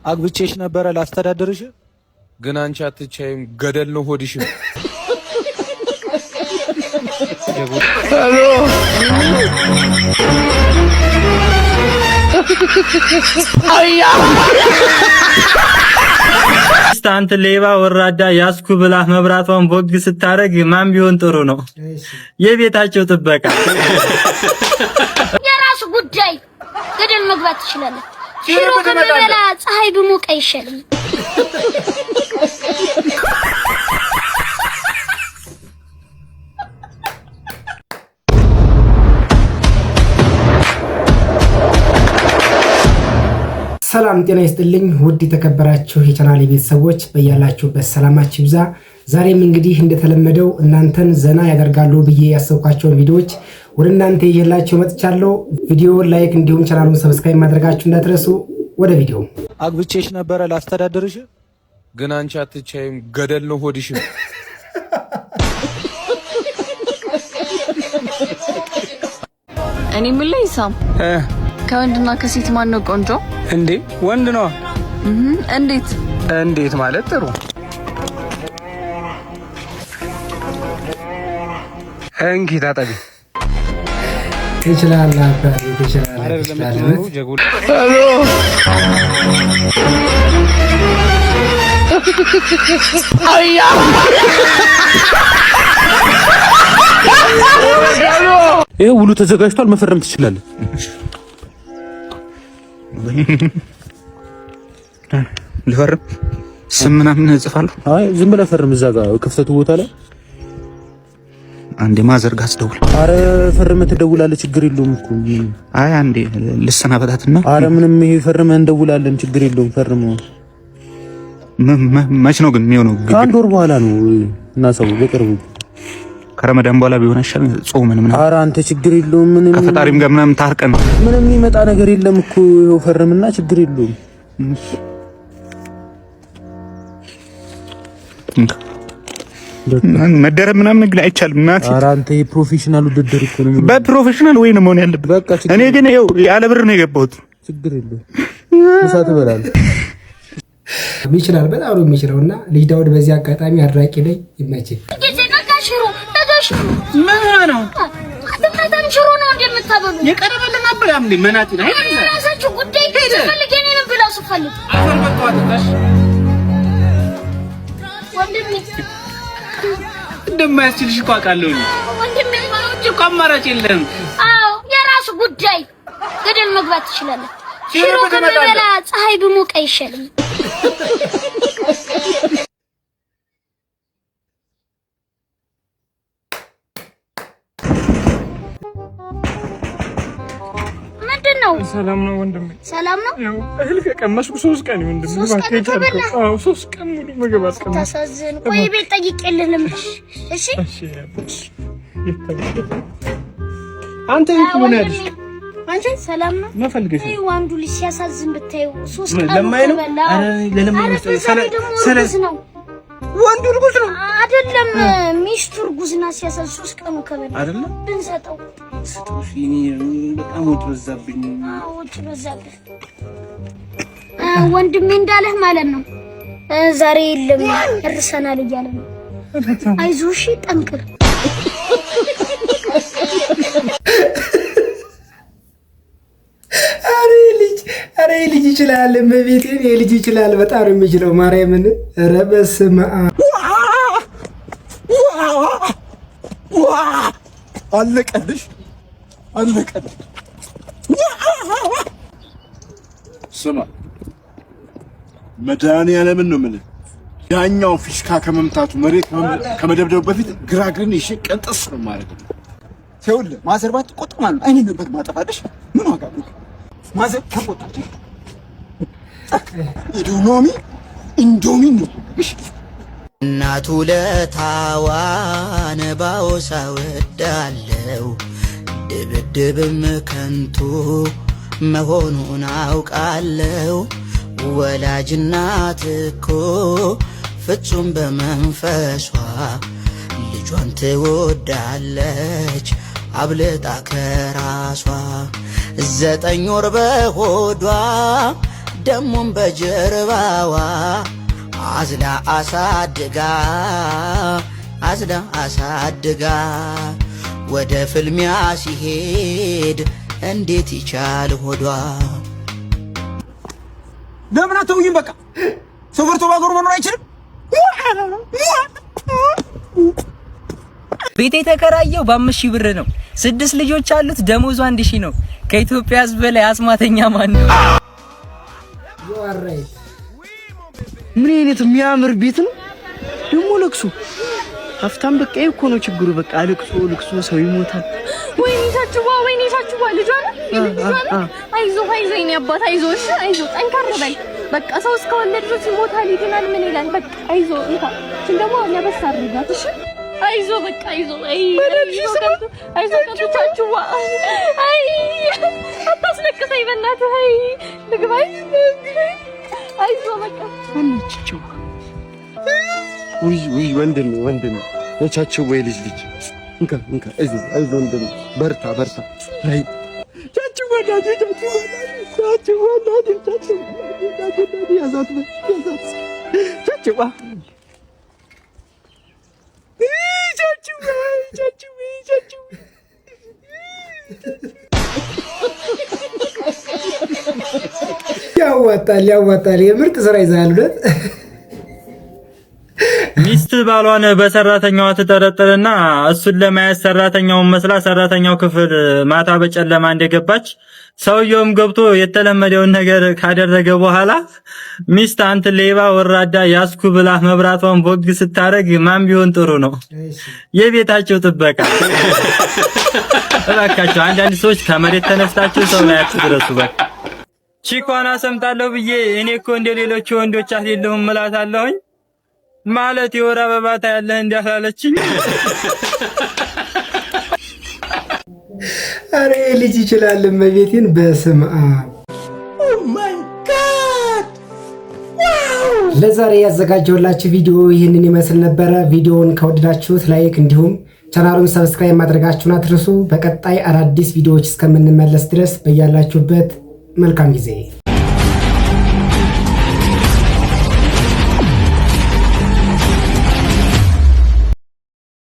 አግብቼሽ ነበረ ላስተዳድርሽ፣ ግን አንቺ አትቻይም፣ ገደል ነው ሆድሽም። አንተ ሌባ ወራዳ ያስኩ ብላ መብራቷን ቦግ ስታረግ ማን ቢሆን ጥሩ ነው? የቤታቸው ጥበቃ። የራሱ ጉዳይ፣ ገደል መግባት ትችላለህ። ሽሮ ከምበላ ፀሐይ ብሞቅ አይሻልም? ሰላም ጤና ይስጥልኝ ውድ የተከበራችሁ የቻናሌ ቤተሰቦች፣ በያላችሁበት ሰላማችሁ ይብዛ። ዛሬም እንግዲህ እንደተለመደው እናንተን ዘና ያደርጋሉ ብዬ ያሰብኳቸውን ቪዲዮዎች ወደ እናንተ ይዤላችሁ መጥቻለሁ። ቪዲዮውን like እንዲሁም ቻናሉን subscribe ማድረጋችሁ እንዳትረሱ። ወደ ቪዲዮ። አግብቼሽ ነበረ ላስተዳድርሽ፣ ግን አንቺ አትቻይም፣ ገደል ነው ሆድሽም። እኔ የምልህ ኢሳም፣ ከወንድና ከሴት ማን ነው ቆንጆ? እንዴ፣ ወንድ ነው። እንዴት? እንዴት ማለት ጥሩ። እንኪ ታጠቢ። ትችላለህ አባቴ፣ ትችላለህ፣ ትችላለህ። ይሄ ውሉ ተዘጋጅቷል፣ መፈረም ትችላለህ። ልፈርም? ስም ምናምን እጽፋለሁ? አይ፣ ዝም ብለህ ፈርም፣ እዛ ጋር ክፍተቱ ቦታ ላይ። አንዴ ማዘር ጋር ስደውል። አረ ፈርመህ ትደውላለህ፣ ችግር የለውም እኮ። አይ፣ አንዴ ልሰናበታትና። አረ ምንም፣ ይሄ ፈርመህ እንደውላለን፣ ችግር የለውም፣ ፈርም። መች ነው ግን የሚሆነው? ከአንድ ወር በኋላ ነው እና ሰው በቅርቡ። ከረመዳን በኋላ ቢሆን አይሻልም? ጾምን ምናምን። አረ አንተ ችግር የለውም፣ ምንም። ከፈጣሪም ጋር ምናምን ታርቀን። ምንም የሚመጣ ነገር የለም እኮ፣ ይኸው ፈርምና ችግር የለውም። መደረብ ምናምን ግን አይቻልም። እናቴ። ኧረ አንተ የ professional ውድድር እኮ ነው። በ professional ወይ ነው መሆን ያለበት። በቃ ችግር እኔ ግን ይኸው ያለ ብር ነው የገባሁት። ችግር የለውም። ምሳ ትበላለህ። ይችላል፣ በጣም ነው የሚችለው። እና ልጅ ዳውድ በዚህ አጋጣሚ አድናቂ ነኝ። ይመችህ። ጊዜ በቃ ሽሮ ነገ ሽሮ። ምን ሆነህ ነው? አትመጣም? ሽሮ ነው እንደምታበሉ የቀረበልን አበላም እንዴ መናጢ ነው። የራሳችሁ ጉዳይ። ስፈልግ የኔንም ብላው ስፈልግ። አፈር በልተዋት። ወንድሜ። እንደማያስችልሽ እኮ አውቃለሁ። እኔ ወንድሜ። እኮ አማራጭ የለም። አዎ፣ የራሱ ጉዳይ፣ ገደል መግባት ትችላለህ። ሽሮ ከምበላ ፀሐይ ብሞቅ አይሻልም? ምንድን ነው? ሰላም ነው ወንድሜ? ሰላም ነው። ያው እህል ከቀመስኩ 3 ቀን ወንድሜ። 3 ቀን እባክህ ከበላህ? አዎ፣ 3 ቀን ሙሉ ምግብ አልቀመስኩም። ታሳዝን። ቆይ ቤት ጠይቄልህ ልምጣ። እሺ። እሺ። አንተ የት ምን ያለሽ? አንቺ ሰላም ነው? ምን ፈልገሽ ነው? ይሄ ወንዱ ልጅ ሲያሳዝን ብታዩ። ሶስት ምን ቀን ለማኝ ነው? ከበላ። ኧረ ለለማኝ ኧረ ነው። በዛ ላይ ደግሞ እርጉዝ ነው። ወንዱ እርጉዝ ነው? አይደለም፣ ሚስቱ እርጉዝ ናት። ሲያሳዝን፣ 3 ቀኑ ከበላ። አይደለም። ብንሰጠው። ስጠው። እኔ በጣም ወጪ በዛብኝ። አዎ፣ ወጪ በዛብህ። ወንድሜ እንዳለህ ማለት ነው። ዛሬ የለም እርሰናል እያለ ነው። አይዞህ እሺ፣ ጠንክር። አረ ልጅ፣ አረ ልጅ ይችላል። እመቤቴን ይሄ ልጅ ይችላል። በጣም ነው የሚችለው። ማርያምን፣ ኧረ በስመ አብ። አለቀልሽ፣ አለቀልሽ። ስማ፣ መድኃኒዓለምን ነው የምልህ። ያኛው ፊሽካ ከመምታቱ፣ መሬት ከመደብደቡ በፊት ግራግርን ይዤ ቀንጥስ ነው የማደርገው። ይኸውልህ፣ ማዘር ባትቆጣ ማለት ነው አይኔን ነበር ማጠፋልሽ። ምን ዋጋ አለው? ማዘር ተቆጣች። ኢንዶሚ ኢንዶሚ ነው። እሺ። እናቱ ለታዋን ባወሳ ወዳለው፣ ድብድብም ከንቱ መሆኑን አውቃለው። ወላጅ እናት እኮ ፍጹም በመንፈሷ ልጇን ትወዳለች አብልጣ ከራሷ። 9 ወር በሆዷ ደሞም በጀርባዋ አዝላ አሳድጋ፣ አዝላ አሳድጋ፣ ወደ ፍልሚያ ሲሄድ እንዴት ይቻል ሆዷ? ለምን አተውኝም? በቃ ሰው ፈርቶ ባገሩ መኖር አይችልም። ቤት የተከራየው በ5,000 ብር ነው። ስድስት ልጆች አሉት። ደሞዙ 1,000 ነው። ከኢትዮጵያ ሕዝብ በላይ አስማተኛ ማን ነው? You are right. ምን አይነት የሚያምር ቤት ነው ደግሞ! ለቅሶ ሀብታም በቃ ይሄ እኮ ነው ችግሩ። በቃ ልቅሶ ልቅሶ፣ ሰው ይሞታል። ወይኔ ቻችዋ፣ ወይኔ ቻችዋ፣ ልጇ ነው ልጇ ነው። አይዞህ አይዞህ የኔ አባት አይዞህ፣ እሺ አይዞህ፣ ጠንከር በል። በቃ ሰው እስከወለደ ድረስ ይሞታል፣ ይድናል፣ ምን ይላል? በቃ አይዞህ። እንካ እችን ደግሞ ለበስ አድርጋት፣ እሺ አይዞህ፣ በቃ አይዞህ። አይ አይዞህ ከንቱ ቻችዋ፣ አይ አታስለቅሰኝ በእናትህ። አይ ልግባ፣ አይዞህ በቃ። ማነችው? ውይ ውይ፣ ወንድሜ ወንድሜ፣ የቻቸው ወይ ልጅ ልጅ፣ እንካ እንካ፣ አይዞህ አይዞህ ወንድሜ፣ በርታ በርታ። ላይ ቻቸው ወዳጅ፣ ቻቸው ቻቸው ወዳጅ፣ ቻቸው ወዳጅ፣ ያዛት ያዛት፣ ቻቸው ቻቸው ቻቸው ቻቸው። ያዋጣል ያዋጣል። የምርጥ ስራ ይዘሃል እውነት። ሚስት ባሏን በሰራተኛዋ ትጠረጥርና እሱን ለማየት ሰራተኛውን መስላ ሰራተኛው ክፍል ማታ በጨለማ እንደገባች፣ ሰውየውም ገብቶ የተለመደውን ነገር ካደረገ በኋላ ሚስት አንተ ሌባ ወራዳ ያዝኩ ብላ መብራቷን ቦግ ስታደርግ ማን ቢሆን ጥሩ ነው? የቤታቸው ጥበቃ። እባካችሁ አንዳንድ ሰዎች ከመሬት ተነስታችሁ ሰው ላይ አትድረሱ። በቃ ቺኳን አሰምጣለሁ ብዬ እኔ እኮ እንደ ሌሎቹ ወንዶች አይደለሁም እላታለሁኝ። ማለት የወር አበባ ታያለህ እንዲህ አላለችኝ። አረ ልጅ ይችላል። እመቤቴን በስመ አብ። Oh my God! ለዛሬ ያዘጋጀሁላችሁ ቪዲዮ ይህንን ይመስል ነበረ። ቪዲዮውን ከወደዳችሁት like፣ እንዲሁም ቻናሉን subscribe ማድረጋችሁን አትርሱ። በቀጣይ አዳዲስ ቪዲዮዎች እስከምንመለስ ድረስ በያላችሁበት መልካም ጊዜ።